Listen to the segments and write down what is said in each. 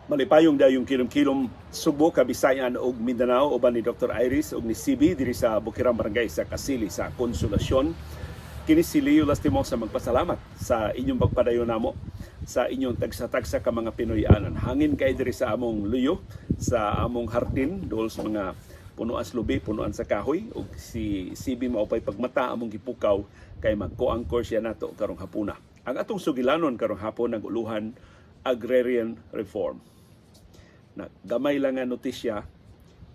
Malipayong dayong kilom-kilom, Sugbo, Kabisayan ug Mindanao, uban ni Dr. Iris ug ni CB diri sa Bukirang Barangay sa Kasili sa Consolacion. Kini si Leo Lastimosa, magpasalamat sa inyong pagpadayon namo sa inyong tagsa-tagsa ka mga Pinoy-anan. Hangin kay diri sa among luyo, sa among hardin, dool sa mga punuan sa lubi, punuan sa kahoy, ug si CB mao pay pagmata among gipukaw kay magko-anchor siya nato karong hapuna. Ang atong sugilanon karong hapon nag-uluhan agrarian reform. Na gamay lang nga notisya,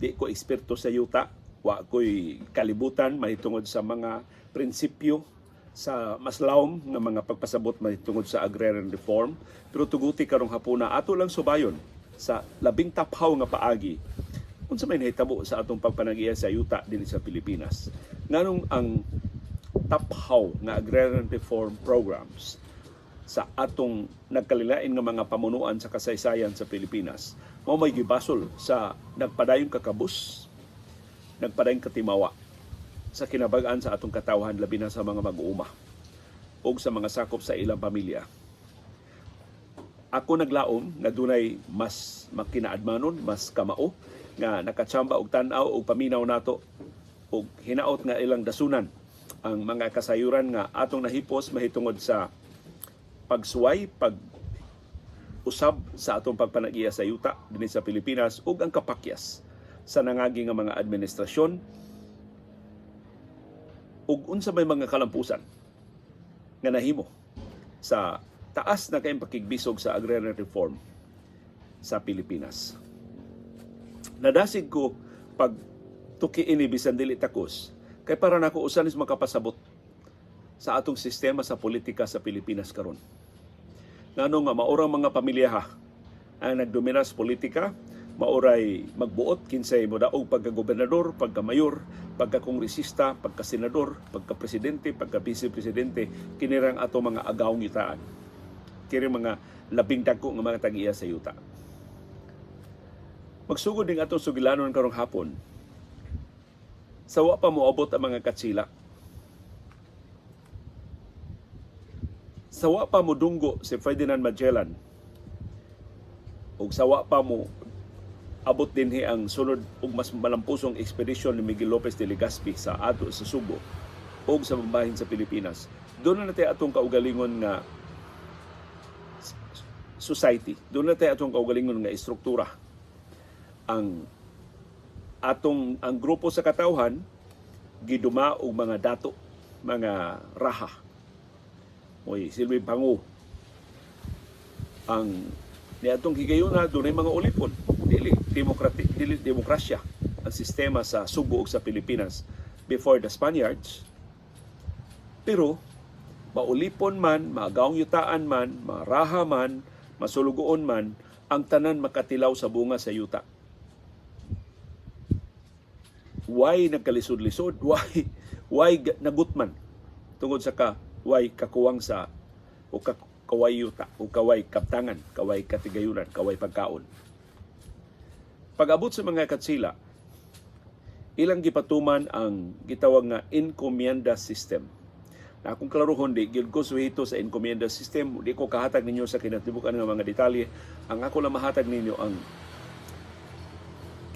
di ko eksperto sa yuta, wa ko'y kalibutan mahitungod sa mga prinsipyo sa mas lawom nga mga pagpasabot mahitungod sa agrarian reform, pero tuguti karong hapuna ato lang subayon sa labing taphaw nga paagi unsa may nahitabo sa atong pagpanag-iya sa yuta dinhi sa Pilipinas, nganong ang taphaw nga agrarian reform programs sa atong nagkalilain nga mga pamunuan sa kasaysayan sa Pilipinas mao may gibasol sa nagpadayong kakabus, nagpadayong katimawa sa kinabag-an sa atong katawhan, labi na sa mga mag-uuma ug sa mga sakop sa ilang pamilya. Ako naglaom nga dunay mas makinaadmanon, mas kamao nga nakatsamba og tan-aw og paminaw nato og hinaot nga ilang dasunan ang mga kasayuran nga atong nahipos mahitungod sa pagsuway, pag usab sa atong pagpanag-iya sa yuta dinhi sa Pilipinas ug ang kapakyas sa nangagi nga mga administrasyon ug unsa may mga kalampusan nga nahimo sa taas na kayong pakigbisog sa agrarian reform sa Pilipinas. Nadasig ko pag tuki ini bisan dili takos kay para nako usa nis makapasabot sa atong sistema sa politika sa Pilipinas karon. Ngano nga maurang mga pamilya ha ang nagdomina sa politika, mauray magbuot kinsay modaog pagka-gobernador, pagka-mayor, pagka-kongresista, pagka-senador, pagka-presidente, pagka-vice-presidente, kinirang ato mga agawng yutaan. Kini mga labing dagko nga mga tag-iya sa yuta. Magsugod ning atong sugilanon karong hapon. Sa wa pa moabot ang mga katsila. Sa wa pa modunggo si Ferdinand Magellan ug sa wa pa mo abot dinhi ang sunod ug mas malampusong ekspedisyon ni Miguel Lopez de Legazpi sa ato sa Subo ug sa bahin sa Pilipinas. Doon na natay atong kaugalingon nga society. Doon na natay atong kaugalingon nga istruktura. Ang atong ang grupo sa katawhan giduma og mga dato, mga raha. Moy silbi pangu. Ang niadtong higayuna dunay mga ulipon. Dili demokrati, dili demokrasya ang sistema sa Subo ug sa Pilipinas before the Spaniards. Pero maulipon man, maagawng yutaan man, maraha man, masulugoon man, ang tanan makatilaw sa bunga sa yuta. Why nagkalisod-lisod? Why nagutman? Tungod sa ka why kakuwang sa o kaway yuta o kaway kaptangan, kaway katigayunan, kaway pagkaon. Pag-abot sa mga katsila, ilang gipatuman ang gitawag nga encomienda system. Na akong klarohon, di gyud ko suhito sa encomienda system, di ko kahatag ninyo sa kinatibuk-an nga mga detalye. Ang ako lang mahatag ninyo ang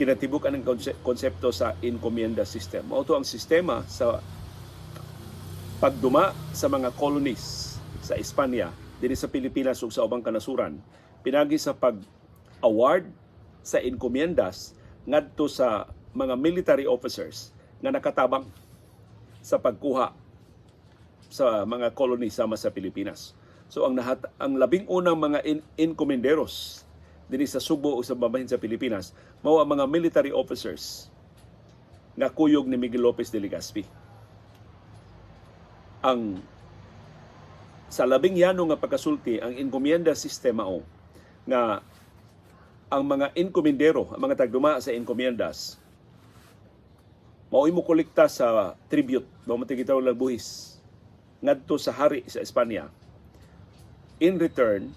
kinatibuk-an ng konsepto sa encomienda system. Mao to ang sistema sa pagduma sa mga colonies sa Espanya dinhi sa Pilipinas ug sa ubang kanasuran pinagi sa pag-award sa encomiendas ngadto sa mga military officers nga nakatabang sa pagkuha sa mga colony sama sa Pilipinas. So ang labing unang mga encomenderos dinhi sa Subo o sa babahin sa Pilipinas mao ang mga military officers nga kuyog ni Miguel Lopez de Legazpi. Ang sa labing yano nga pagkasulti, ang encomienda system mao nga ang mga encomendero, ang mga tagduma sa encomiendas, mao'y mo kolekta sa tribute, mao man gitawag lang buhis ngadto sa hari sa Espanya. In return,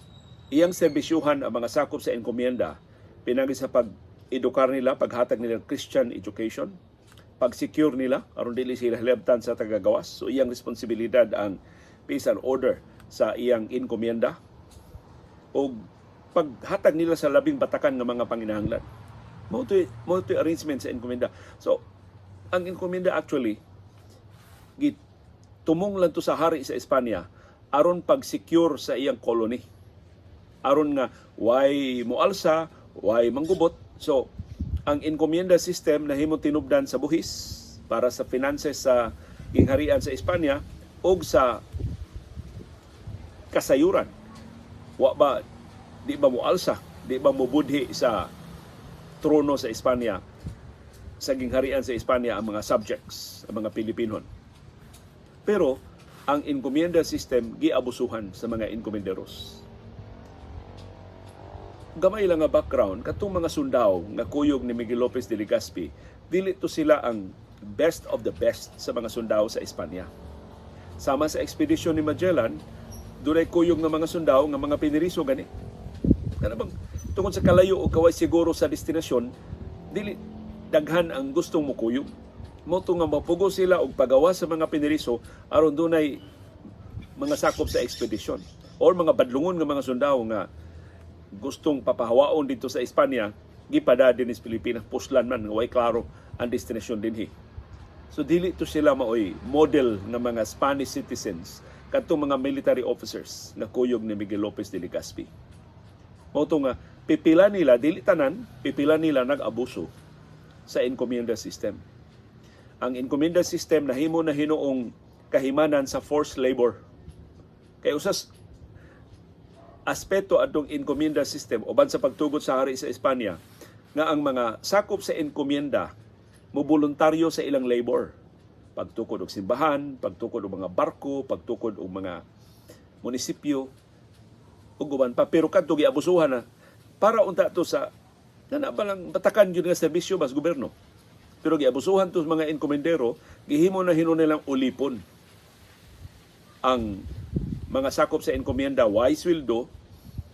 iyang serbisyuhan ang mga sakop sa encomienda pinagi sa pag-edukar nila, paghatag nila Christian education, pag-secure nila aron dili sila hilabtan sa tagagawas. So iyang responsibilidad ang peace and order sa iyang encomienda ug Paghatag nila sa labing batakan nga mga panginahanglan. Mao to'y arrangement sa encomienda. So, ang encomienda actually tumong lang to sa hari sa Espanya aron pag-secure sa iyang colony. Aron nga way moalsa, way manggubot. So, ang encomienda system nahimo tinubdan sa buhis para sa finances sa gingharian sa Espanya ug sa kasayuran. Wa ba di ba moalsa, di ba mobudhi sa trono sa Espanya, sa gingharian sa Espanya ang mga subjects, ang mga Pilipinon. Pero ang encomienda system giabusuhan sa mga encomenderos. Gamay lang nga background, katong mga sundao nga kuyog ni Miguel Lopez de Legazpi, dili to sila ang best of the best sa mga sundao sa Espanya. Sama sa ekspedisyon ni Magellan, dunay kuyog nga mga sundao nga mga piniriso gani. Kana bang tungod sa kalayo o kaway siguro sa destinasyon, dili daghan ang gustong mukuyog. Mao to nga mapugo sila og pagawa sa mga piniriso aron dunay mga sakop sa ekspedisyon or mga badlungon nga mga sundao nga gustong papahawaon dito sa Espanya, gipada din sa Pilipinas, puslan man nga way klaro ang destinasyon dinhi. So dili to sila maoy model nga mga Spanish citizens, kadtong mga military officers na kuyog ni Miguel Lopez de Legazpi. Mao to nga pipila nila, dili tanan, pipila nila nag-abuso sa encomienda system. Ang encomienda system nahimo na hinuong kahimanan sa forced labor. Kay usas aspeto adtong encomienda system, uban sa pagtugot sa hari sa Espanya, nga ang mga sakop sa encomienda moboluntaryo sa ilang labor. Pagtukod og simbahan, pagtukod og mga barko, pagtukod og mga munisipyo ug uban pa. Pero kadto giabusuhan na para unta to sa na ba lang batakan gyud nga serbisyo bas gobyerno. Pero giabusuhan to sa mga encomendero, gihimo na hinuon nilang ulipon. Ang mga sakop sa encomienda, way sweldo,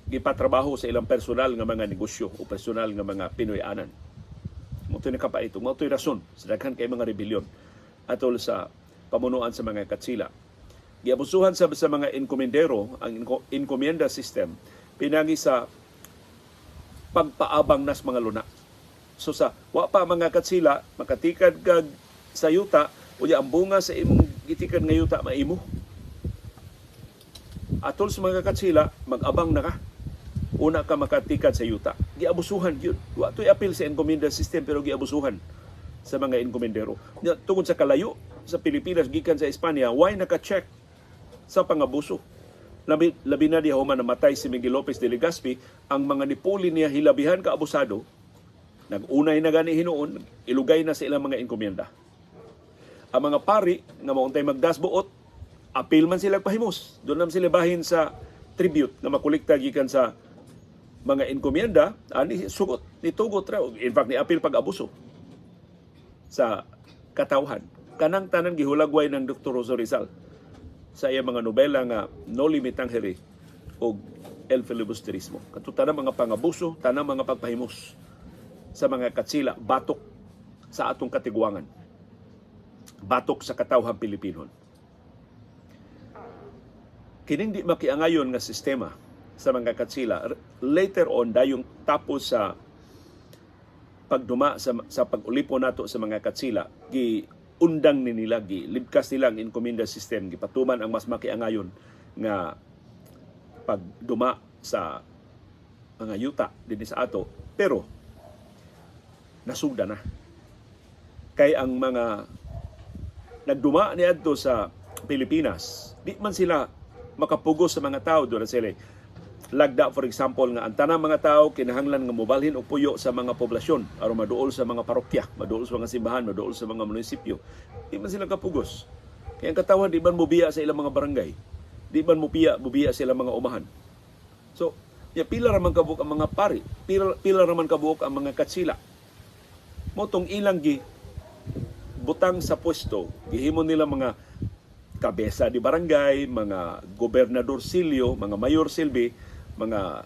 gipatrabaho sa ilang personal nga mga negosyo o personal nga mga Pinoy-anan. Mao to'y nakapaito, mao to'y rason sa daghan kay mga rebelyon atol sa pamunuan sa mga Katsila. Giabusuhan sa mga encomendero ang encomienda system pinagi sa pagpaabang nas mga luna. So sa wa pa mga Katsila, makatikad kag sa yuta, unya ang bunga sa imong gitikad nga yuta maimo. Atol sa mga Katsila, mag-abang na ka. Una ka makatikad sa yuta. Giabusuhan gyud. Wa to'y apil sa encomienda system, pero giabusuhan sa mga encomendero. Nya, tungod sa kalayo sa Pilipinas gikan sa Espanya, way naka-check sa pangabuso. Labi na diha human namatay si Miguel Lopez de Legazpi, ang mga nipuli niya hilabihan ka abusado, nag-unay na gani hinuon, ilugay na sa ilang mga encomienda. Ang mga pari nga mauntay magdasbuot, apil man sila pahimos. Doon naman sila bahin sa tribute nga makolekta gikan sa mga encomienda, ani sugot, nitugot ra. In fact, ni apil pag-abuso sa katawhan. Kanang tanan gihulagway ng Dr. Jose Rizal sa iyang mga nobela nga Noli Me Tangere o El Filibusterismo. Kato tanang mga pangabuso, tanang mga pagpahimos sa mga Katsila, batok sa atong katigwangan. Batok sa katawhan Pilipinon. Kining di makiangayon nga sistema sa mga Katsila, later on, dayong tapos sa pagduma sa pag-ulipon nato sa mga Katsila, gi undang ni nila, gi libkas nila ang encomienda system, gipatuman ang mas makiangayon nga pagduma sa mga yuta dinhi sa ato. Pero nasugda na kay ang mga nagduma niadto sa Pilipinas, di man sila makapugos sa mga tao. Doon sila lagda, for example, nga ang tanang mga tao kinahanglan nga mobalhin og puyo sa mga poblasyon aron maduol sa mga parokya, maduol sa mga simbahan, maduol sa mga munisipyo. Di man sila kapugos. Kaya ang katawhan di man mobiya sa ilang mga barangay. Di man mobiya sa ilang mga umahan. So, ya, pila ra man kabuok ang mga pari, pila ra man kabuok ang mga Katsila. Mao tong ilang gi butang sa pwesto, gihimo nila mga kabesa di barangay, mga gobernador silyo, mga mayor silbi, mga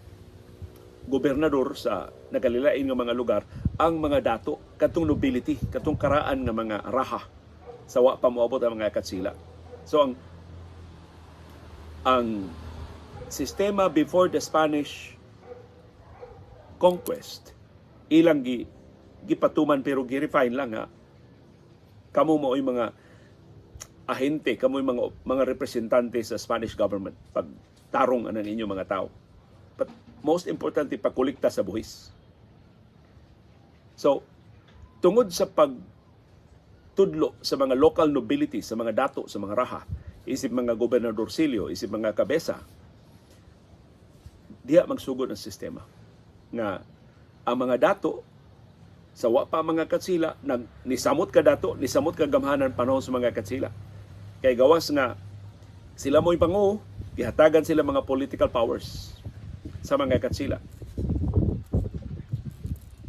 gobernador sa nagkalilain nga mga lugar, ang mga dato, katong nobility, katong karaan nga mga raha sa wa pa moabot ang mga Katsila. So ang sistema before the Spanish conquest, ilang gipatuman pero gi-refine lang nga kamo mao'y mga ahente, kamo'y mga representante sa Spanish government pag tarong anang inyong mga tao. But most importantly, pagkolekta sa buhis. So, tungod sa pag tudlo sa mga local nobility, sa mga dato, sa mga raha, isip mga gobernadorcillo, isip mga kabesa, diha magsugod ang sistema nga ang mga dato sa wa pa mga Katsila nag nisamot ka dato, nisamot ka gamhanan panahon sa mga Katsila. Kay gawas nga sila mo'y pangu, gihatagan sila mga political powers sa mga Katsila.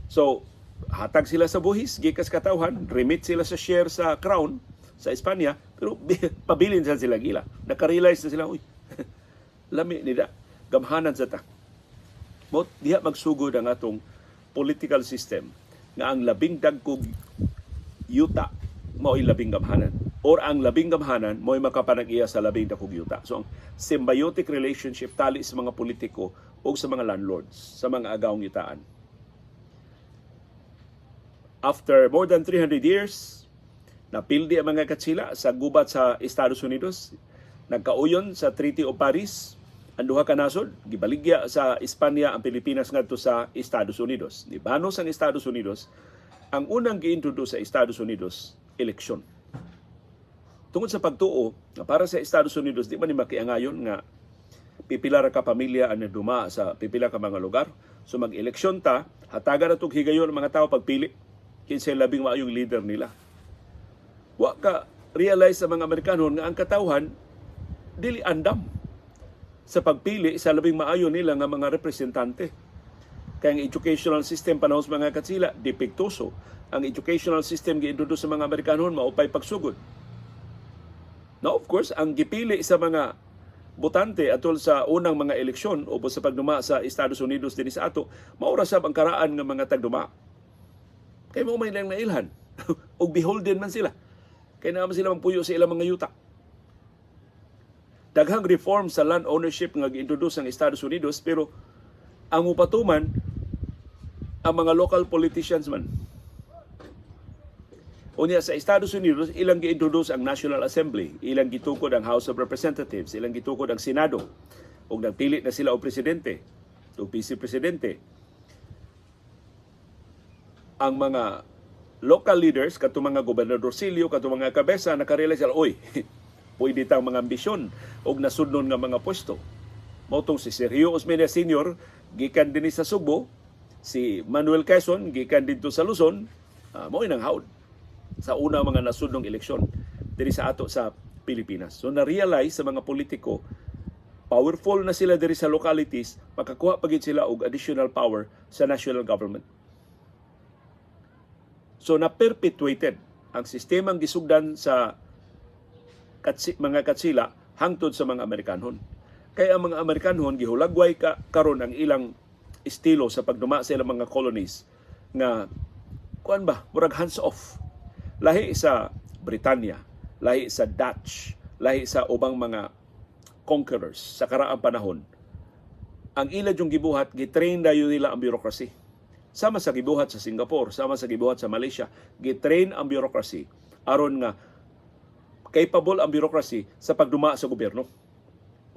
So, hatag sila sa buhis, gikas katawhan, remit sila sa share sa crown sa Espanya, pero pabilin sa sila gila. Nakarealize na sila, "Uy, lami nila, gamhanan sa ta." Mo diha magsugod ang atong political system nga ang labing dagkog yuta mao'y labing gamhanan or ang labing gamhanan mo'y makapanag-iya sa labing dakog yuta. So ang symbiotic relationship tali sa mga politiko o sa mga landlords, sa mga agawong yutaan. After more than 300 years, napildi ang mga Katsila sa gubat sa Estados Unidos. Nagkauyon sa Treaty of Paris ang duha ka nasod, gibaligya sa Espanya ang Pilipinas ngadto sa Estados Unidos. Nibanos ang Estados Unidos, ang unang gi-introduce sa Estados Unidos, eleksyon. Tungod sa pagtuo nga para sa Estados Unidos di man ni makiangayon nga pipila ra ka pamilya ang naduma sa pipila ka mga lugar. So mag-eleksyon ta, hatagan na tog higayon ang mga tao pagpili kinsay labing maayong leader nila. Wa ka realize sa mga Amerikano nga ang katawhan dili andam sa pagpili sa labing maayo nila nga mga representante. Kay ang educational system panahon sa mga Katsila, depektuso. Ang educational system gi-introduce sa mga Amerikano maupay pagsugod. Now, of course, ang gipili sa mga botante atol sa unang mga eleksyon o sa pagduma sa Estados Unidos dinhi sa ato, mao ra sab ang karaan nga mga tagduma. Kay mao may lang nailhan. Ug beholden man sila. Kay naa man sila magpuyo sa ilang mga yuta. Daghang reform sa land ownership nga gi-introduce ang Estados Unidos, pero ang mupatuman ang mga local politicians man. Unya sa Estados Unidos, ilang gi-introduce ang National Assembly, ilang gitukod ang House of Representatives, ilang gitukod ang Senado. Ug nagpili na sila og presidente, o vice presidente. Ang mga local leaders, katong mga gobernadorcillo, katong mga kabesa, nakarealize sila, "Oy, pwede tang mga ambisyon og nasudnon nga mga pwesto." Mao tong si Sergio Osmeña Sr., gikan dinhi sa Sugbo, si Manuel Quezon, gikan didto sa Luzon, mao nang haud sa una mga nasudnong eleksyon diri sa ato sa Pilipinas. So na-realize sa mga politiko, powerful na sila diri sa localities, makakuha pa gid sila og additional power sa national government. So na-perpetuated ang sistemang gisugdan sa mga Katsila hangtod sa mga Amerikanon. Kaya ang mga Amerikanon gihulagway ka karon ang ilang estilo sa pagduma sa ilang mga colonies nga kuan ba, murag hands off. Lahi sa Britanya, lahi sa Dutch, lahi sa ubang mga conquerors sa karaang panahon. Ang ila yung gibuhat, gitrain dayon nila ang bureaucracy. Sama sa gibuhat sa Singapore, sama sa gibuhat sa Malaysia, gitrain ang bureaucracy aron nga capable ang bureaucracy sa pagduma sa gobyerno.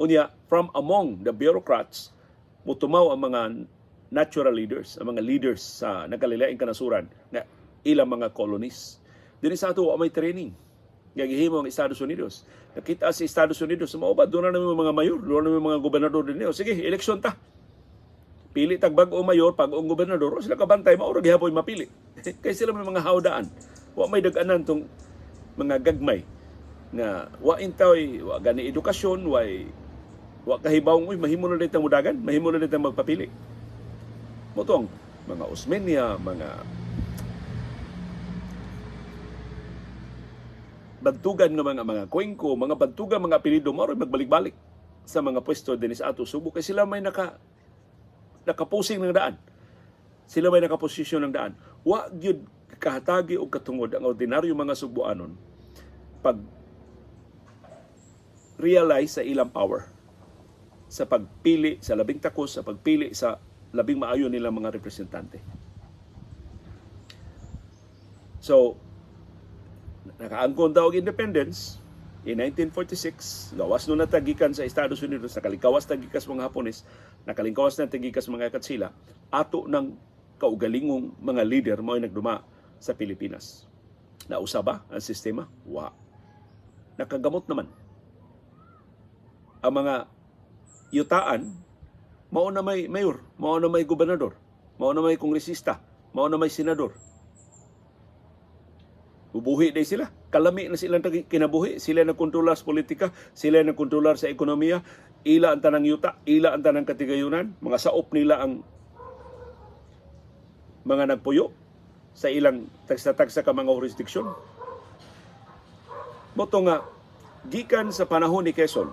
Unya, from among the bureaucrats, mutumaw ang mga natural leaders, ang mga leaders sa nagkalilaing kanasuran nga ilang mga colonies. Dinhi sa ato, wa may training nga gihimo ang Estados Unidos. Nakita sa Estados Unidos, mao ba, doon na naman mga mayor, doon na naman mga gobernador din. Sige, eleksyon ta. Pili tag bag-o mayor, bag-ong gobernador, o sila kabantay, mao ra gihapon mapili. Kay sila may mga hawdaan. Wa may dag-anan tong mga gagmay nga wa intaway, wa gani edukasyon, wa kahibaw, uy, mahimo na ditang mudagan, mahimo na ditang magpapili. Mao tong mga Osmeña, mga bantugan nga mga Cuenco, mga bantugan mga apelyido, mao magbalik-balik sa mga pwesto dinhi sa ato Subo kay sila may nakapusing ng daan. Sila may nakaposisyon ng daan. Wa gyud kahatagi og katungod ang ordinaryo mga Sugboanon pag realize sa ilang power sa pagpili sa labing takos, sa pagpili sa labing maayo nila mga representante. So, nakaangkon ta og independence in 1946, gawas no na gikan sa Estados Unidos, nakalingkawas ta gikas mga Hapones, nakalingkawas na ta gikas mga Katsila, ato ng kaugalingong mga leader mao nagduma sa Pilipinas. Nausa ba ang sistema? Wa. Nakagamot naman. Ang mga yutaan, mao na may mayor, mao na may gobernador, mao na may kongresista, mao na may senador. Bubuhi day sila. Kalami na silang kinabuhi. Sila nagkontrolar sa politika, sila nagkontrolar sa ekonomiya, ila ang tanang yuta, ila ang tanang katigayunan, mga saop nila ang mga nagpuyo sa ilang tagsa-tagsa ka mga jurisdiksyon. Mao to nga, gikan sa panahon ni Quezon,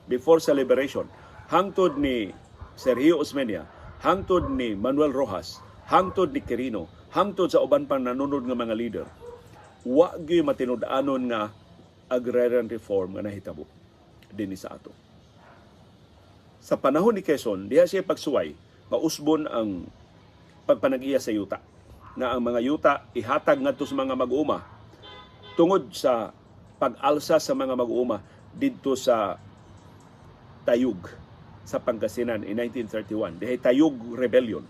before sa liberation, hangtod ni Sergio Osmeña, hangtod ni Manuel Roxas, hangtod ni Quirino, hangtod sa uban pang nanunod nga mga leader, wa gyud matinud-anon nga agrarian reform nga nahitabo dinhi sa ato. Sa panahon ni Quezon, diha siya pagsuway, mausbon ang pagpanag-iya sa yuta. Nga ang mga yuta ihatag ngadto sa mga mag-uuma tungod sa pag-alsa sa mga mag-uuma didto sa Tayug sa Pangasinan in 1931. Dihay Tayug Rebellion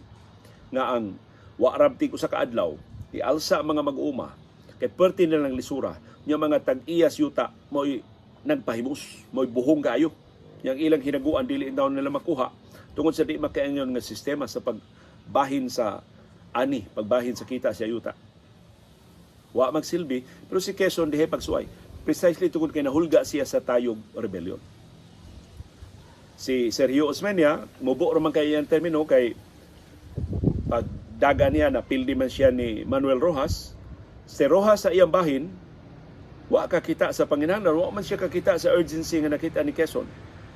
nga ang wa ra tig usa ka adlaw, ialsa ang mga mag-uuma kay perti nilang lisura nya mga tag-iyas yuta mo'y nagpahimus, mo'y buhong kaayo. Yang ilang hinaguan dili daw nila makuha tungod sa di makaingon nga sistema sa pagbahin sa ani, pagbahin sa kita sa yuta. Wa magsilbi, pero si Quezon dihay pagsuway. Precisely tungod kay nahulga siya sa Tayug Rebellion. Si Sergio Osmeña, mubo ra man kay iyang termino kay pagdaga niya na pildi man siya ni Manuel Roxas. Si Roxas sa iyang bahin, wa kakita sa panginahanglan, wa man siya kakita sa urgency nga nakita ni Quezon.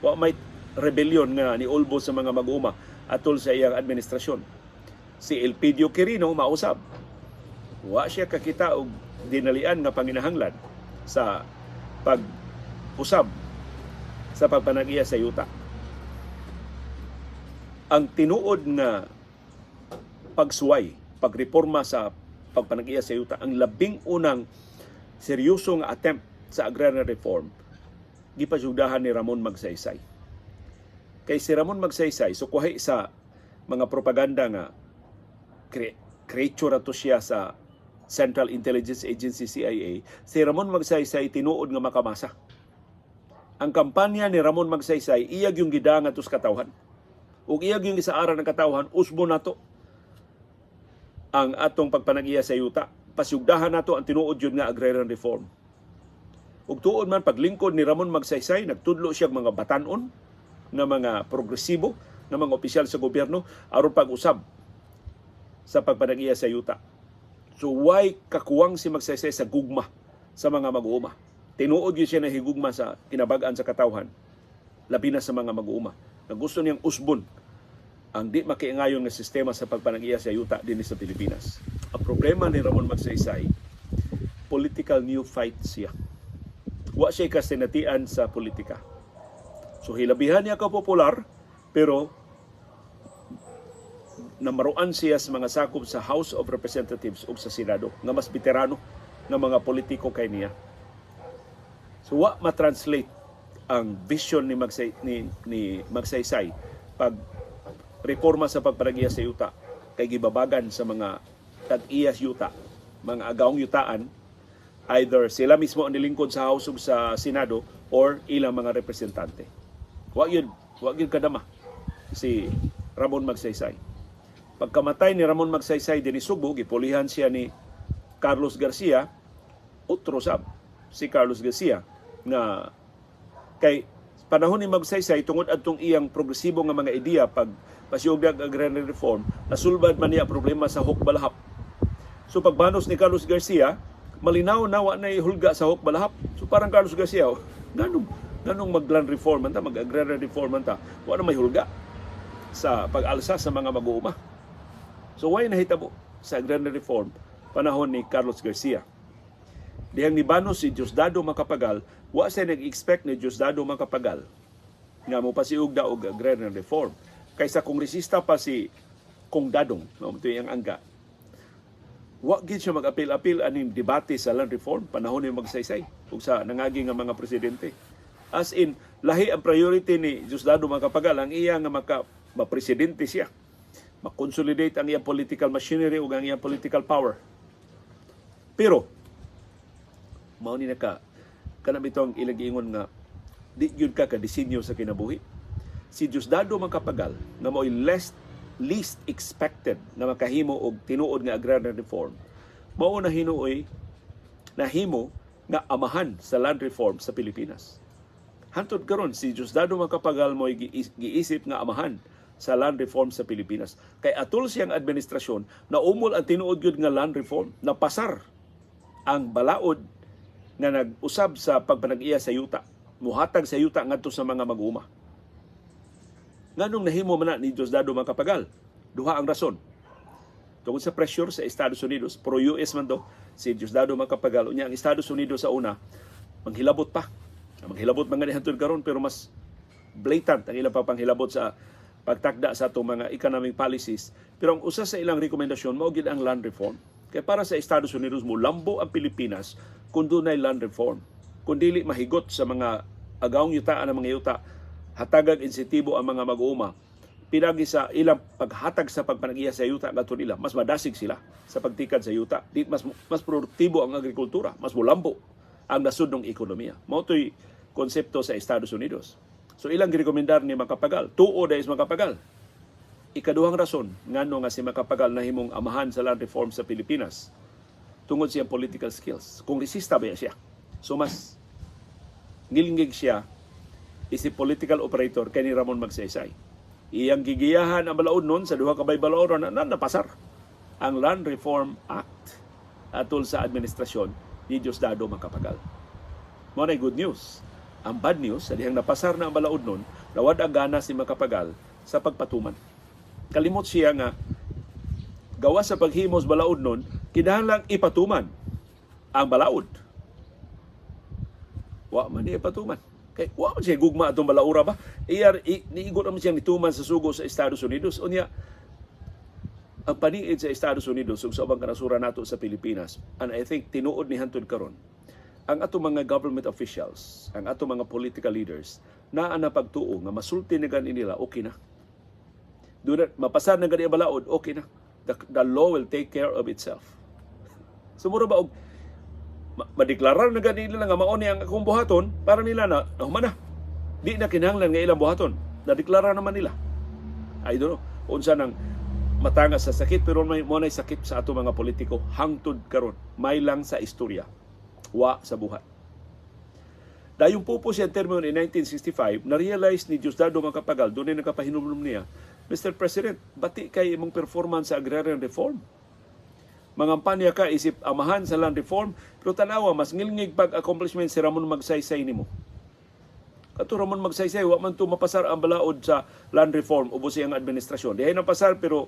Wa may rebellion nga niulbo sa mga mag-uuma atol sa iyang administrasyon. Si Elpidio Quirino mausab. Wa siya kakita og dinalian nga panginahanglan sa pag-usab sa pagpanag-iya sa yuta. Ang tinuod nga pagsuway, pagreforma sa pagpanag-iya sa yuta, ang labing unang seryoso nga attempt sa agrarian reform gipasugdahan ni Ramon Magsaysay. Kay si Ramon Magsaysay, sukwahi sa mga propaganda nga creature ato siya sa Central Intelligence Agency, CIA, si Ramon Magsaysay tinuod nga makamasa. Ang kampanya ni Ramon Magsaysay iyag yung gidanga sa katawhan. Ug iyag yung gisaaran ng katawhan, usbo nato ang atong pagpanag-iya sa yuta. Pasyugdahan nato ang tinuod yun nga agrarian reform. Ug tuod man paglingkod ni Ramon Magsaysay, nagtudlo siya mga batanon nga mga progresibo nga mga opisyal sa gobyerno aron pag-usab sa pagpanag-iya sa yuta. So why kakuwang si Magsaysay sa gugma sa mga mag-uuma? Tinuod yun siya na higugma sa kinabag-an sa katawhan, labi na sa mga mag-uuma. Na gusto niyang usbon ang di makiangayon nga sistema sa pagpanag-iya sa yuta dinhi sa Pilipinas. Ang problema ni Ramon Magsaysay, political neophyte siya. Wa siya kasinatian sa politika. So hilabihan niya ka popular, pero namaruan siya sa mga sakop sa House of Representatives ug sa Senado nga mas veterano nga mga politiko kay niya. So wa ma-translate ang vision ni Magsaysay pag reforma sa pagpanag-iya sa yuta kay gibabagan sa mga tag-iya yuta, mga agawong yutaan, either sila mismo ang nilingkod sa House ug sa Senado or ilang mga representante. Wa gyud kadama si Ramon Magsaysay. Pagkamatay ni Ramon Magsaysay dinhi Sugbo, gipulihan siya ni Carlos Garcia, otro sab si Carlos Garcia nga kay panahon ni Magsaysay, tungod adtong iyang progresibo nga mga ideya pag pasiyog agrarian reform, nasulbad man niya problema sa Hukbalahap. So pagbanos ni Carlos Garcia, malinaw na wa na hulga sa Hukbalahap. So parang Carlos Garcia, oh, nganong mag-land reform man ta, mag-agrarian reform man ta, wa na may hulga sa pag-alsa sa mga mag-uuma. So why nahitabo sa agrarian reform panahon ni Carlos Garcia? Dihang nibanos si Diosdado Macapagal, wa siya nag-expect ni Diosdado Macapagal nga mopasiugda og agrarian reform. Kaysa kongresista pa si Kong Dadong, no, ito yung angga, wa gid siya mag-apil-apil aning debate sa land reform panahon ni Magsaysay ug sa nangagi nga mga presidente. As in, lahi ang priority ni Diosdado Macapagal, ang iya nga maka mapresidente siya, makonsolidate ang iyang political machinery ug ang iyang political power. Pero mao ni naka kanang bitong ilang giingon nga di gyud ka kadisenyo sa kinabuhi. Si Diosdado Macapagal nga mao'y least expected na makahimo og tinuod nga agrarian reform, mao na hinuoy nahimo nga amahan sa land reform sa Pilipinas. Hantod karon, si Diosdado Macapagal mo'y giisip nga amahan sa land reform sa Pilipinas. Kay atol siyang administrasyon, naumol ang tinuod gyud nga land reform, napasar ang balaod nga nag-usab sa pagpanag-iya sa yuta, muhatag sa yuta ngadto sa mga mag-uma. Nganong nahimo man na ni Diosdado Macapagal? Duha ang rason. Tungod sa pressure sa Estados Unidos, pro-US man do si Diosdado Macapagal, unya ang Estados Unidos sa una manghilabot pa. Manghilabot man gani hantod karon, pero mas blatant ang ilang papanghilabot sa pagtakda sa atong mga economic policies. Pero ang usa sa ilang rekomendasyon mao gid ang land reform. Kay para sa Estados Unidos, mulambo ang Pilipinas kung dunay land reform. Kung dili mahigot sa mga agawong yutaan ang mga yuta, hatagag insentibo ang mga mag-uuma, pinagi sa ilang paghatag sa pagpanag-iya sa yuta ngadto nila, mas madasig sila sa pagtikad sa yuta. Di, mas mas produktibo ang agrikultura, mas mulambo ang nasud ng ekonomiya. Mao to'y konsepto sa Estados Unidos. So ilang girekomendar ni Macapagal. Tuo dahil Macapagal. Ikaduhang rason ngano nga si Macapagal nahimong amahan sa land reform sa Pilipinas, tungod siyang political skills. Kongresista ba siya? So mas ngilngig siya isip political operator kay ni Ramon Magsaysay. Iyang gigiyahan ang balaod nun sa duha ka balaod na napasar ang Land Reform Act atol sa administrasyon ni Diosdado Macapagal. Mao na good news. Ang bad news, sa dihang napasar na ang balaod nun, nawad ang gana si Macapagal sa pagpatuman. Kalimot siya nga gawa sa paghimos balaod nun, kinahanglang ipatuman ang balaod. Wa man niya ipatuman. Kay wa man siya gugma atong balaura ba? Iyar niigot naman siya nituman sa sugo sa Estados Unidos. Unya ang paniid sa Estados Unidos ug sa ubang kanasuran nato sa Pilipinas, and I think tinuod ni hantod karon, ang atong mga government officials, ang atong mga political leaders, naa na pagtuo nga masulti na gani nila, okay na. Do not, mapasar na gani ang balaod, okay na. The law will take care of itself. So mura ba og madeklarar na gani nila nga mao ni ang akong buhaton, para nila na nahuman na. Di na kinahanglan nga ilang buhaton. Nadeklarar naman nila. I don't know unsa nang matanga sa sakit, pero may mo nay sakit sa ato mga politiko hangtod karon, may lang sa istorya, wa sa buhat. Dayong pupo siya termino in 1965, na-realize ni Diosdado Macapagal, doon ay nakapahinumdum niya, "Mr. President, bati kay imong performance sa agrarian reform. Mangampanya ka isip amahan sa land reform, pero tanawa, mas ngilngig pag accomplishment si Ramon Magsaysay nimo. Kato Ramon Magsaysay, wa man to mapasar ang balaod sa land reform ubos siyang administrasyon. Dihay napasar, pero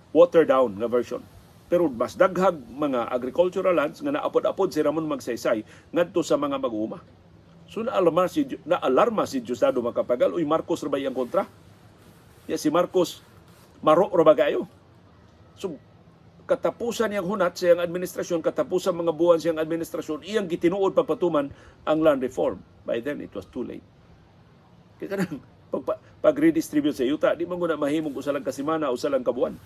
water down nga version. Pero mas daghag mga agricultural lands nga naapod-apod si Ramon Magsaysay ngadto sa mga mag-uuma." So naalarma si Diosdado Macapagal, uy, Marcos ra ba iyang kontra? Ya si Marcos maro ra ba kayo? So katapusan niyang hunat sa iyang administrasyon, katapusan mga buwan siyang administrasyon, iyang gitinuod pagpatuman ang land reform. By then, it was too late. Kaya kanang pag-redistribute sa yuta, di man guna mahimong usa lang ka semana, usa lang ka buwan.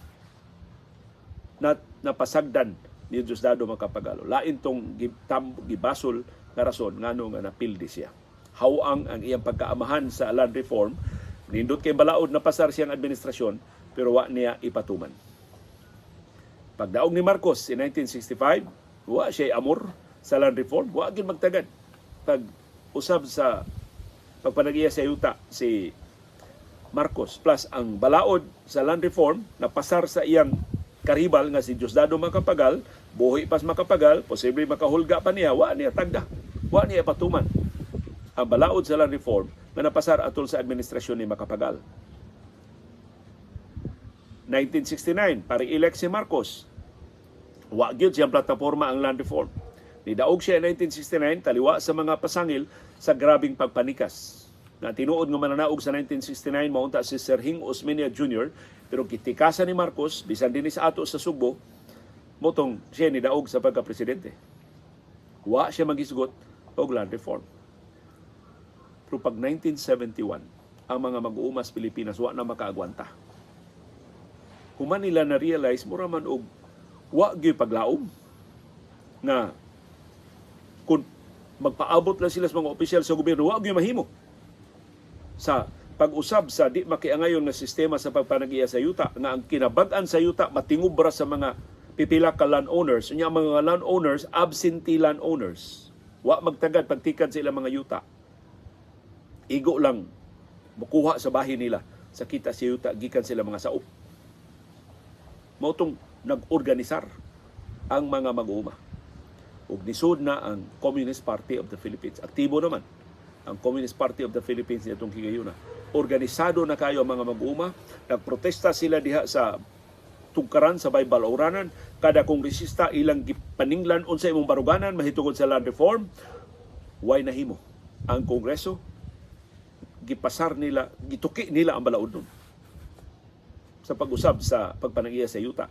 Na, napasagdan ni Diosdado Macapagal. Lain tong gibasol nga rason ngano nga napildi siya. Hawang ang iyang pagkaamahan sa land reform, nindot kay balaod, napasar siyang administrasyon, pero wa niya ipatuman. Pagdaog ni Marcos in 1965, wa siya amor sa land reform, wa gyud magtagad pag usab sa pagpanagiya sa yuta si Marcos. Plus ang balaod sa land reform napasar sa iyang karibal nga si Diosdado Macapagal, buhi pas Macapagal, posible makahulga pa niya, wa niya tagda. Wa niya patuman ang balaod sa land reform nga napasar atol sa administrasyon ni Macapagal. 1969, pa-re-elect si Marcos. Wa gyud siyang plataporma ang land reform. Nidaog siya in 1969 taliwa sa mga pasangil sa grabing pagpanikas. Nga tinuod nga mananaog sa 1969 mao unta si Serging Osmeña Jr., pero gitikasan ni Marcos bisan dinhi sa ato sa Sugbo, mao tong siya nidaog sa pagka-presidente. Wa siya maghisgot og land reform. Pero pag 1971, ang mga mag-uuma sa Pilipinas wa na makaagwanta. Human nila na-realize, mura man og wa gyud paglaom nga kung magpaabot lang sila sa mga opisyal sa gobyerno, wa gyud mahimo sa pag-usab sa di makiangayon nga sistema sa pagpanag-iya sa yuta, nga ang kinabag-an sa yuta matingubra sa mga pipila ka landowners. Unya ang mga landowners, absentee landowners, wa magtagad pagtikad sa ilang mga yuta, igo lang mukuha sa bahin nila sa kita sa yuta gikan sila mga saop. Mao tong nag-organisar ang mga mag-uuma ug nisud na ang Communist Party of the Philippines. Aktibo naman ang Communist Party of the Philippines nitong higayuna. Organisado na kayo ang mga mag-uuma. Nagprotesta sila diha sa tugkaran sa bay Balauranan. Kada kongresista ilang gipaninglan unsa imong baruganan mahitungod sa land reform. Way nahimo ang Kongreso. Gipasar nila, gituki nila ang balaod nun sa pag-usab sa pagpanag-iya sa yuta.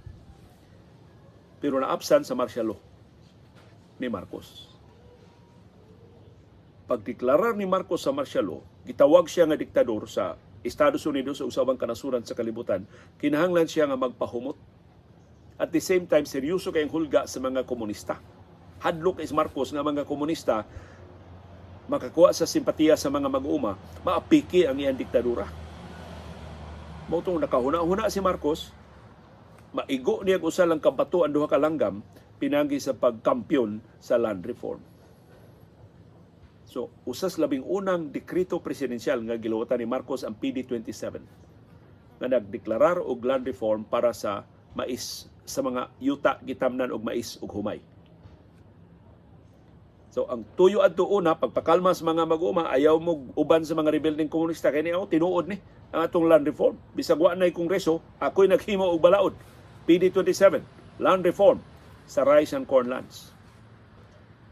Pero naabsan sa martial law ni Marcos. Pagdeklarar ni Marcos sa martial law, gitawag siya nga diktador sa Estados Unidos ug sa ubang kanasuran sa kalibutan, kinahanglan siya nga magpahumot. At the same time, seryoso kayong hulga sa mga komunista. Hadlok is Marcos nga mga komunista makakuha sa simpatiya sa mga mag-uuma, maapiki ang iyang diktadura. Mao tong nakahuna-huna si Marcos, maigo niya usa lang ka bato ang duha ka langgam pinagi sa pagkampiyon sa land reform. So, usas labing unang dekreto presidensyal nga giluwatan ni Marcos ang PD 27 nga nagdeklarar og land reform para sa mais, sa mga yuta gitamnan og mais ug humay. So ang tuyo adto una, pagpakalma sa mga mag-uuma, ayaw mo uban sa mga rebeldeng komunista kay niya tinuod ni ang atong land reform. Bisag wa na'y kongreso, ako'y naghimo og balaod. PD 27, land reform sa rice and corn lands.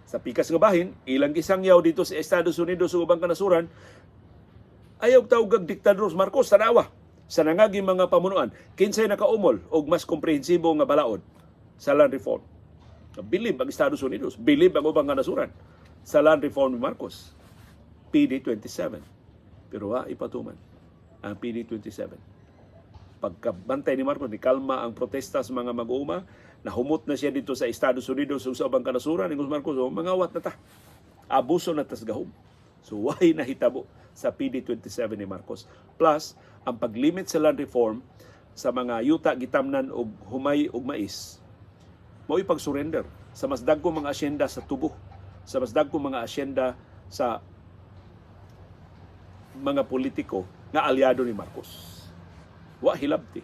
Sa pikas nga bahin, ilang gisangyaw dito sa Estados Unidos ug ubang kanasuran, ayaw tawgag diktador Marcos, tanawa sa nangaging mga pamunuan, kinsay nakaumol og mas komprehensibo nga balaod sa land reform. Bilib ang Estados Unidos, bilib ang ubang kanasuran sa land reform ni Marcos. PD 27. Pero wa ipatuman ang PD 27. Pagkabantay ni Marcos, ni kalma ang protesta sa mga mag-uuma, nahumot na siya dito sa Estados Unidos ug sa ubang kanasuran, ni Marcos, "Oh, mangawat na ta. Abuso na tas gahom." So way nahitabo sa PD 27 ni Marcos. Plus, ang paglimit sa land reform sa mga yuta gitamnan og humay ug mais, mao'y pag-surrender sa mas dagkong mga asyenda sa tubo, sa mas dagkong mga asyenda sa mga politiko nga alyado ni Marcos. Wa hilabti.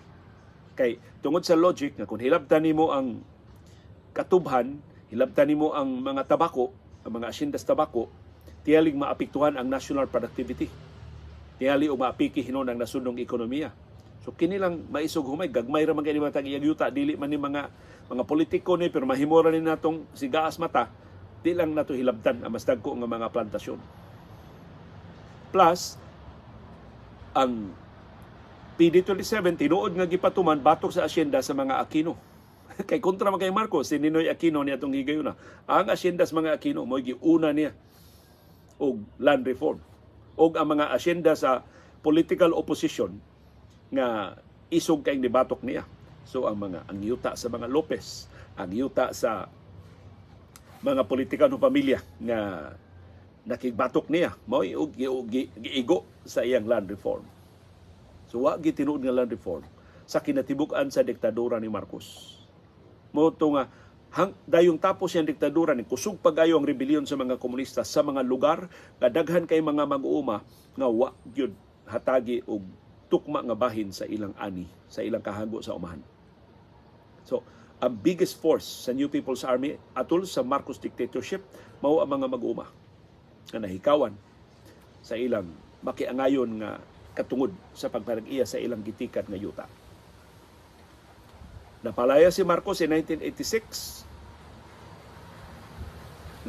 Kay tungod sa logic nga kung hilabtan nimo ang katubhan, hilabtan nimo ang mga tabako, ang mga asyenda sa tabako, tiyalig maapektuhan ang national productivity. Tingali og maapiki hinon ang nasudnong ekonomiya. So kini lang mais ug humay, gagmay ra man kay ni mga tag yuta, dili man ni mga politiko ni, pero mahimo ra ni natong sigaas mata, di lang nato hilabtan ang mas dagko nga mga plantasyon. Plus ang PD 27 tinuod nga gipatuman batok sa asyenda sa mga Aquino. Kay kontra man kay Marcos si Ninoy Aquino ni atong higayuna. Ang asyenda sa mga Aquino mo'y giuna niya og land reform. Og ang mga asyenda sa political opposition nga isog kay nibatok niya. So ang yuta sa mga Lopez, ang yuta sa mga politikano pamilya nga nakigbatok niya mao'y giigo sa iyang land reform. So wa gitinuod nga land reform sa kinatibuk-an sa diktadura ni Marcos. Mao to nga dayong tapos yang diktadura, ni kusog pagayo ang rebellion sa mga komunista sa mga lugar nga daghan kay mga mag-uuma nga wa gyud hatagi og tukma nga bahin sa ilang ani, sa ilang kahago sa umahan. So, ang biggest force sa New People's Army atol sa Marcos dictatorship mao ang mga mag-uuma nga nahikawan sa ilang makiangayon nga katungod sa pagpanag-iya sa ilang gitikat nga yuta. Napalaya si Marcos in 1986.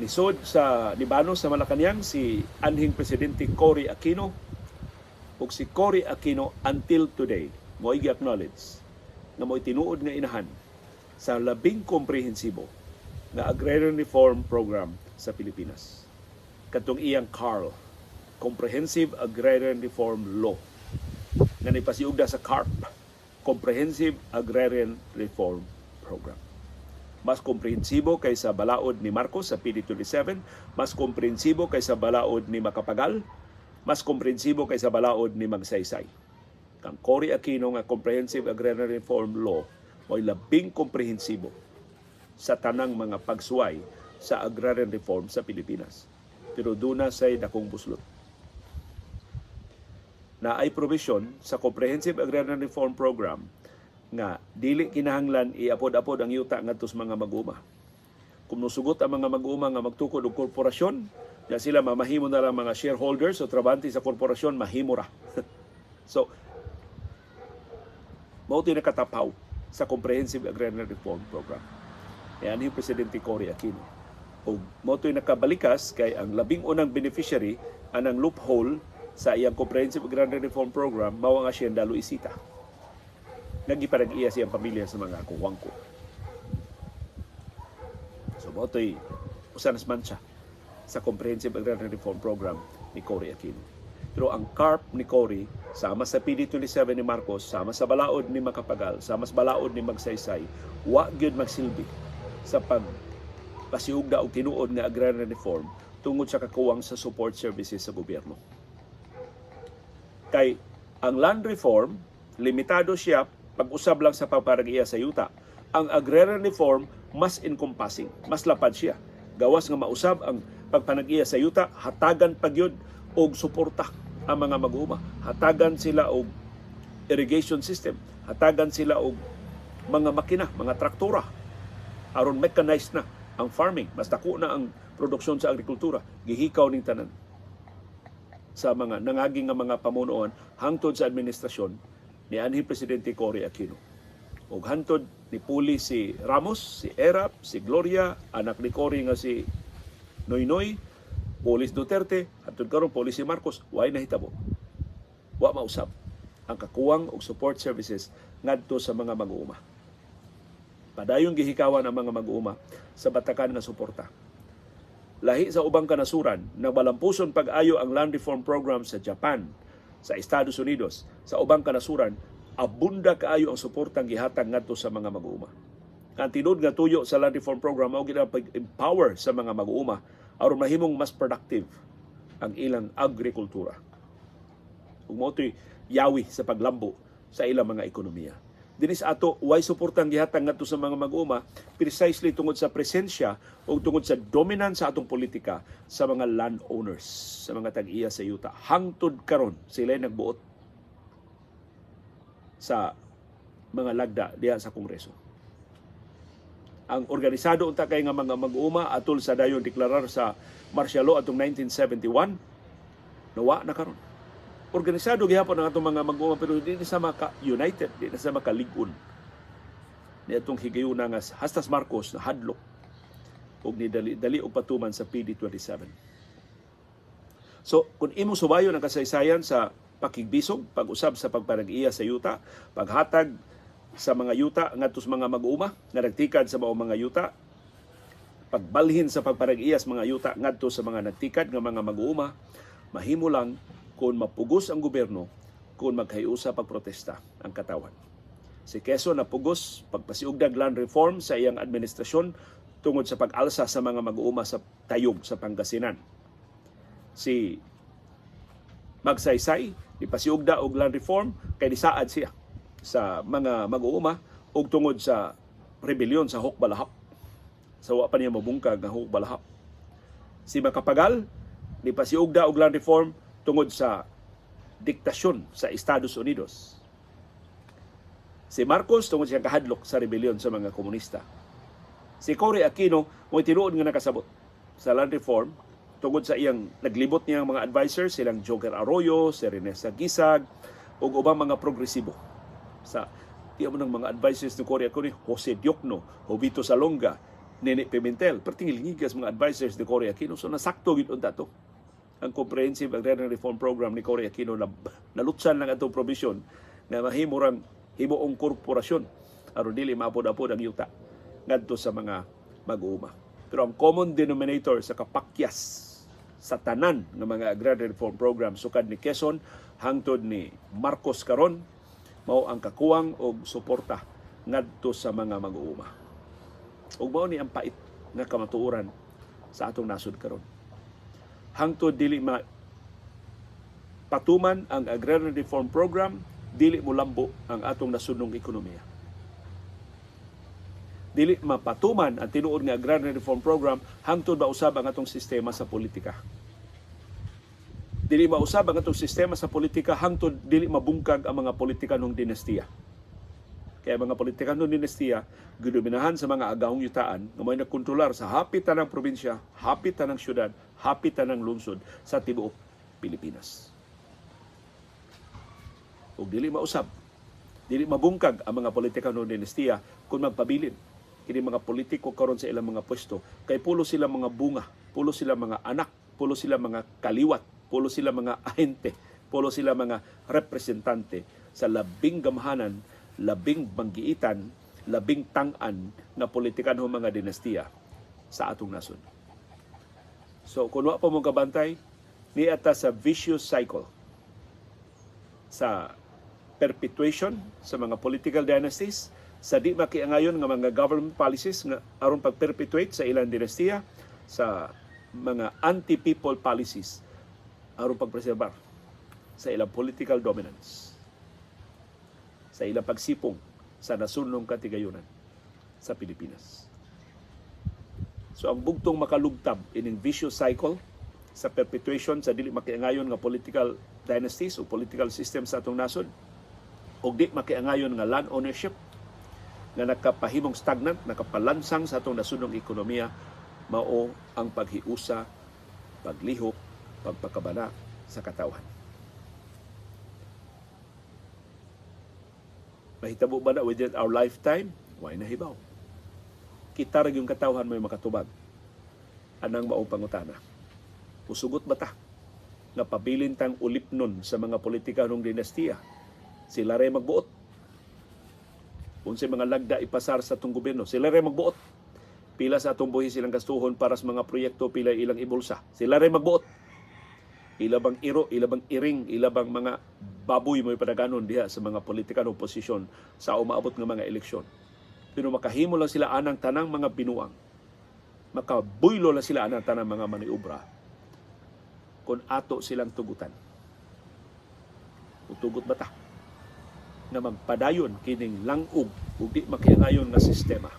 Lisod sa Libano sa Malacañang si anhing presidente Cory Aquino. Ug si Cory Aquino until today mo'y gi-acknowledge nga mo'y tinuod nga inahan sa labing komprehensibo nga agrarian reform program sa Pilipinas. Katong iyang CARL, Comprehensive Agrarian Reform Law, nga nipasiugda sa CARP, Comprehensive Agrarian Reform Program. Mas komprehensibo kaysa balaod ni Marcos sa PD27, mas komprehensibo kaysa balaod ni Macapagal, mas komprehensibo kaysa balaod ni Magsaysay. Kang Cory Aquino nga Comprehensive Agrarian Reform Law mo'y labing komprehensibo sa tanang mga pagsuway sa agrarian reform sa Pilipinas. Pero duna say dakong buslot. Naay provision sa Comprehensive Agrarian Reform Program nga dili kinahanglan iapod-apod ang yuta ngadto sa mga mag-uma. Kung musugot ang mga mag-uma nga magtukod og korporasyon, ya sila mamahimo na lang mga shareholders o trabante sa korporasyon, mahimo ra. So, mao nakatapaw sa Comprehensive Agrarian Reform Program. Yan yung Presidente Cory Aquino. O mao to'y nakabalikas kay ang labing unang beneficiary anang loophole sa iyang Comprehensive Agrarian Reform Program mao ang Hacienda Luisita. Nagiparag-iya siyang pamilya sa mga Cojuangco. So mao to'y usa nas mancha sa Comprehensive Agrarian Reform Program ni Cory Aquino. Pero ang CARP ni Cory, sama sa PD27 ni Marcos, sama sa balaod ni Macapagal, sama sa balaod ni Magsaysay, wa gyud magsilbi sa pag pasiugda og tinuod nga agrarian reform tungod sa kakuwang sa support services sa gobyerno. Kay ang land reform, limitado siya pag-usab lang sa pagparag-iya sa yuta. Ang agrarian reform, mas encompassing, mas lapad siya. Gawas nga mausab ang pagpanag-iya sa yuta, hatagan pa gyud og suporta ang mga mag-uuma. Hatagan sila og irrigation system, hatagan sila og mga makina, mga traktora aron mechanized na ang farming, mas dako na ang produksyon sa agrikultura. Gihikaw ning tanan sa mga nangaging nga mga pamunuan hangtod sa administrasyon ni anhi Presidente Cory Aquino. Ug hantod ni puli si Ramos, si Erap, si Gloria, anak ni Cory nga si Noynoy, Polis Duterte, hantod karon polis si Marcos, way nahitabo. Wa mausab ang kakuwang og support services ngadto sa mga mag-uuma. Padayon gihikawan ang mga mag-uuma sa batakan nga suporta. Lahi sa ubang kanasuran, nagbalampuson pag-ayo ang land reform program sa Japan, sa Estados Unidos, sa ubang kanasuran, abunda kaayo ang suportang gihatag ngadto sa mga mag-uuma. Ang tinuod nga tuyo sa land reform program mao gyud ang pag-empower sa mga mag-uuma aron mahimong mas productive ang ilang agrikultura. Ug mao to'y yawi sa paglambo sa ilang mga ekonomiya. Dinis ato, way suportang gihatag ngadto sa mga mag-uuma precisely tungod sa presensya o tungod sa dominance sa atong politika sa mga landowners, sa mga tag-iya sa yuta. Hangtod karon sila nagbuot sa mga lagda diha sa Kongreso. Ang organisado unta kay nga mga mag-uuma atol sa dayon deklarar sa martial law atong 1971, nawa na karon. Organisado gihapon ang atong mga mag-uuma pero di na sa maka united, di na sa makalig-on. Ni atong higayuna nga hastas Marcos na hadlok og ni dali, dali og patuman sa PD27. So, kung imong subayon ang kasaysayan sa pakigbisog, pag-usab sa pagpanag-iya sa yuta, paghatag sa mga yuta ngadto sa mga mag-uuma nga nagtikad sa maong mga yuta, pagbalhin sa pagpanag-iya sa mga yuta ngadto sa mga nagtikad nga mga mag-uuma, mahimo lang kung mapugos ang gobyerno kung maghiusa pagprotesta ang katawan. Si Quezon napugos pagpasiugdag land reform sa iyang administrasyon tungod sa pag-alsa sa mga mag-uuma sa Tayug sa Pangasinan. Si Magsaysay ipasiugda og land reform kay nisaad siya sa mga mag-uuma ug tungod sa rebellion sa Hukbalahap. Sa wa pa niya mabungkag nga Hukbalahap. Si Macapagal nipasiugda og land reform tungod sa diktasyon sa Estados Unidos. Si Marcos tungod siya kahadlok sa rebellion sa mga komunista. Si Cory Aquino mo tinuod nga nakasabot sa land reform tungod sa iyang naglibot niyang mga advisors, silang Joker Arroyo, si Rene Saguisag ug ubang mga progresibo. Sa tiya mo ng mga advisors ni Cory Aquino, Jose Diokno, Jovito Salonga, Nene Pimentel, perting ngigas mga advisors ni Cory Aquino. So nasakto gid unta to. Ang Comprehensive Agrarian Reform Program ni Cory Aquino na nalutsan lang atong provision nga mahimo rang himuong korporasyon aron dili maapod-apod ang yuta ngadto sa mga mag-uuma. Pero ang common denominator sa kapakyas sa tanan ng mga agrarian reform program sukad ni Quezon hangtod ni Marcos karon mao ang kakuwang og suporta ngadto sa mga mag-uuma. Ug mao ni ang pait nga kamatuoran sa atong nasod karon. Hangtod dili ma patuman ang agrarian reform program, dili molambo ang atong nasudnong ekonomiya. Dili mapatuman ang tinuod nga agrarian reform program hangtod mausab ang atong sistema sa politika. Dili mausab ang atong sistema sa politika hangtod dili mabungkag ang mga politikanong dinastiya. Kaya mga politikanong dinastiya gidominahan sa mga agahong yutaan nga may nagkontrolar sa hapit tanang probinsya, hapit tanang syudad, hapit tanang lungsod sa tibuok Pilipinas. Ug dili mausab, dili mabungkag ang mga politikanong dinastiya kung magpabilin kini mga politiko karon sa ilang mga pwesto kay pulo sila mga bunga, pulo sila mga anak, pulo sila mga kaliwat, pulo sila mga ahente, pulo sila mga representante sa labing gamhanan, labing banggiitan, labing tang-an nga politikanhong mga dinastiya sa atong nasod. So kung wa pa mo kabantay, niata sa vicious cycle sa perpetuation sa mga political dynasties, sa di makiangayon nga mga government policies nga aron pag-perpetuate sa ilang dinastiya, sa mga anti-people policies aron pagpreserbar sa ilang political dominance, sa ilang pagsipong sa nasudnong katigayunan sa Pilipinas. So ang bugtong makalugtab ining vicious cycle sa perpetuation sa dili makiangayon nga political dynasties o political system sa atong nasod og di makiangayon nga land ownership nga nakapahimong stagnant, nakapalansang sa atong nasudnong ekonomiya, mao ang paghiusa, paglihok, pagpakabana sa katawhan. Mahitabo ba na within our lifetime? Way nahibaw. Kita ra yung katawhan may makatubag anang maong pangutana. Usugot ba ta nga pabilin tang ulipnon sa mga politikanong dinastiya? Sila ray magbuot. Unsay mga lagda ipasar sa atong gobyerno, sila ray magbuot. Pila sa atong buhi silang gastuhon para sa mga proyekto, pila ilang ibulsa. Sila ray magbuot. Ila bang iro, ila bang iring, ila bang mga baboy mo ipadaganon diha sa mga politikanong posisyon sa umaabot nga mga eleksyon. Pero makahimo lang sila anang tanang mga binuang. Makabuylo lang sila anang tanang mga maniobra kung ato silang tugutan. Utugot ba ta nga magpadayon kining langog ug di makiangayon nga sistema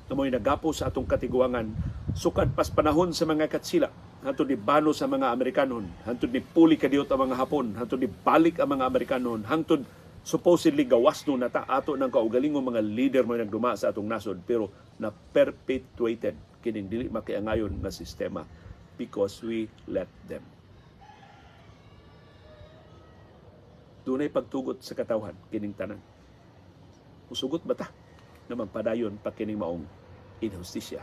nga mo'y nagapo sa atong katiguangan sukad pas panahon sa mga katsila, hantod ni bano sa mga Amerikanon, hantod ni puli kadiyot ang mga Hapon, hantod ni balik ang mga Amerikanon, hantod supposedly gawas no nata ato ng kaugalingong mga leader mo nagduma sa atong nasod, pero na perpetuated kining dili makiangayon nga sistema because we let them. Dunay pagtugot sa katawhan kining tanan. Usugot ba ta na magpadayon pa kining maong inhustisya?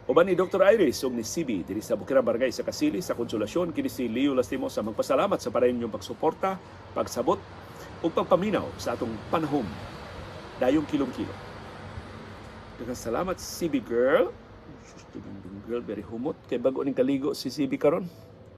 Uban ni Dr. Iris ug ni CB diri sa Bukirang Barangay sa Kasili sa Konsolasyon, kini si Leo Lastimosa magpasalamat sa padayon ninyong pagsuporta, pagsabot ug pagpaminaw sa atong panahom dayong kilom-kilom. Daghang salamat, CB girl. Sus, girl, very humot kay bago ning kaligo si CB karon.